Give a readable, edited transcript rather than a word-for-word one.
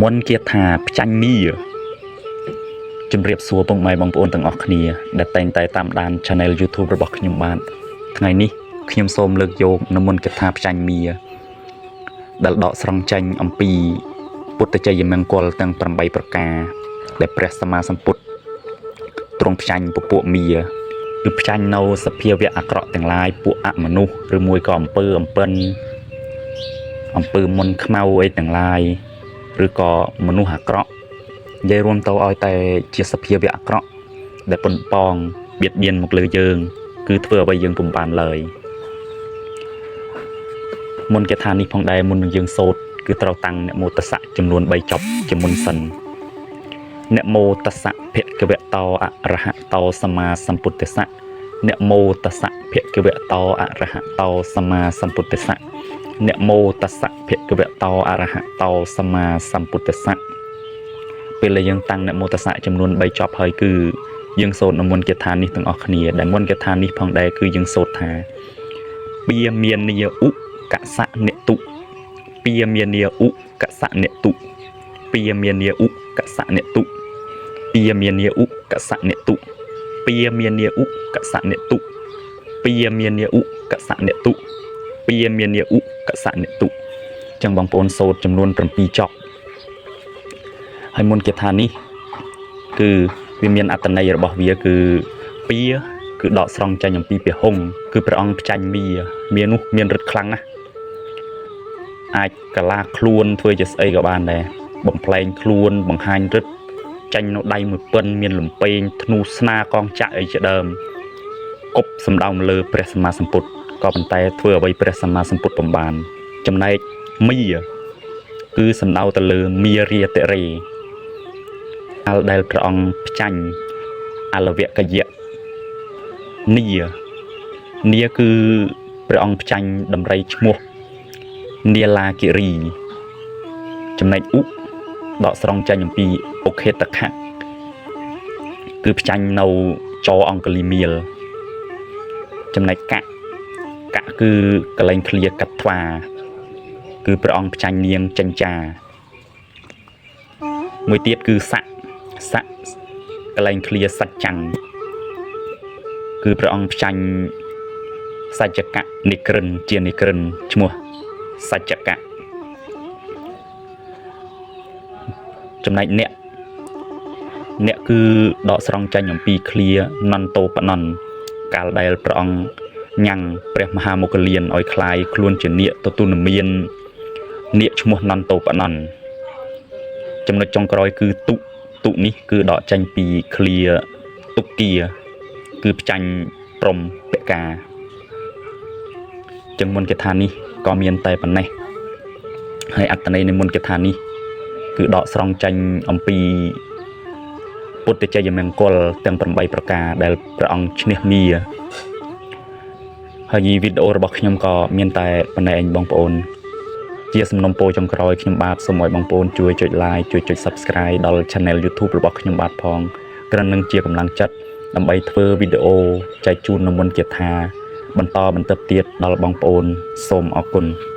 មុនគាថាផ្ចាញ់មាជំរាបសួរពុកម៉ែបងប្អូនទាំងអស់គ្នាដែលតែងតែតាមដាន Channel YouTube របស់ខ្ញុំបាទថ្ងៃនេះខ្ញុំសូមលើកយកនៅមន្តគាថាផ្ចាញ់មាដែលដកស្រង់ចេញអំពីពុទ្ធជ័យមង្គលទាំង8ប្រការដែលព្រះសម្មាសម្ពុទ្ធទ្រង់ផ្ចាញ់ពពួកមាគឺផ្ចាញ់នៅសភាវៈអាក្រក់ទាំងឡាយពួកអមនុស្សឬមួយក៏អំពើអំពិនអំពើមុនខ្មៅអីទាំងឡាយឬក៏មនុស្សអាក្រក់និយាយរួមទៅឲ្យតែជាសភាវៈអាក្រក់ដែលប៉ុនប៉ងបៀតបៀនមកលើយើង គឺធ្វើអ្វីយើងពុំបានឡើយមុនគាថានេះផងដែរមុននឹងយើងសូត្រគឺត្រូវតាំងនមោតស្សៈចំនួន3ចប់ជាមុនសិននមោតស្សៈភគវតោអរហតោសម្មាសម្ពុទ្ធស្សៈនមោតស្សៈភគវតោអរហតោសម្មាសម្ពុទ្ធស្សៈនមោតស្សៈភគវតោអរហតោសម្មាសម្ពុទ្ធស្សៈពេលដែលយើងតាំងនមោតស្សៈចំនួន3ចប់ហើយគឺយើងសូត្រនមន្តគាថានេះទាំងអស់គ្នាដែលមន្តគាថានេះផងដែរគឺយើងសូត្រថាពាមានីឧកសនិតុពាមានីឧកសនិតុពាមានីឧកសនិតុពាមានីឧកសនិតុពាមានីឧកសនិតុពាមានីឧកសនិតុពាមានីឧកសនិតុចឹងបងប្អូនសូត្រចំនួន7ចប់ហើយមន្តគាថានេះគឺវាមានអត្ថន័យរបស់វាគឺពាគឺដកស្រង់ចេញអំពីពហុងគឺព្រះអង្គផ្ចាញ់មាមានោះមានឫទ្ធិខ្លាំងណាស់អាចកាឡាខ្លួនធ្វើជាស្អីក៏បានដែរបំផ្លែងខ្លួនបង្ហាញឫទ្ធិចាញ់នៅដៃមួយពិនមានលំពេងធ្នូស្នាកងចាក់អីជាដើមគប់សំដៅមកលើព្រះសម្មាសម្ពុទ្ធក៏ប៉ុន្តែធ្វើអ្វីព្រះសម្មាសម្ពុទ្ធពុំបានចំណែកមាគឺសំដៅទៅលើមារាតិរេកាលដែលព្រះអង្គផ្ចាញ់អលវកយៈនីនីគឺព្រះអង្គផ្ចាញ់ដំរីឈ្មោះនាលាគិរីចំណែកឧដកស្រង់ចេញអំពីឧខេតខៈគឺផ្ចាញ់នៅចអង្គលីមៀលចំណែកកៈកៈគឺកលែងឃ្លាកាត់ថ្វាគឺព្រះអង្គផ្ចាញ់នាងចិញ្ចាមួយទៀតគឺស័កស័កកលែងឃ្លាសច្ចੰគឺព្រះអង្គផ្ចាញ់សច្ចកៈនិក្រិនជានិក្រិនឈ្មោះសច្ចកៈចំណែកអ្នកអ្នកគឺដកស្រង់ចេញអំពីឃ្លានន្តោបនន្តកាលដែលព្រះអង្គញ៉ាំងព្រះមហាមោគលានឲ្យคลายខ្លួនជានាគទទួលមាននាគឈ្មោះនន្តោបនន្តចំណុចចុងក្រោយគឺទុទុនេះគឺដកចេញពីឃ្លាទុគាគឺផ្ចាញ់ព្រំពកាចឹងមន្តគាថានេះក៏មានតែប៉ុណ្ណេះហើយអត្ថន័យនៃមន្តគាថានេះគឺដកស្រង់ចេញអំពីពុទ្ធជ័យមង្គលទាំង8ប្រការដែលព្រះអង្គឈ្នះមាហើយវីដេអូរបស់ខ្ញុំក៏មានតែប៉ុណ្ណេះឯងបងប្អូនជាសំណុំពរចុងក្រោយខ្ញុំបាទសូមឲ្យបងប្អូនជួយចុច Like ជួយចុច Subscribe ដល់ Channel YouTube របស់ខ្ញុំបាទផងគ្រាន់នឹងជាកម្លាំងចិត្តដើម្បីធ្វើវីដេអូចែកជូននៅមន្តគាថាបន្តបន្ទាប់ទៀតដល់បងប្អូនសូមអរគុណ។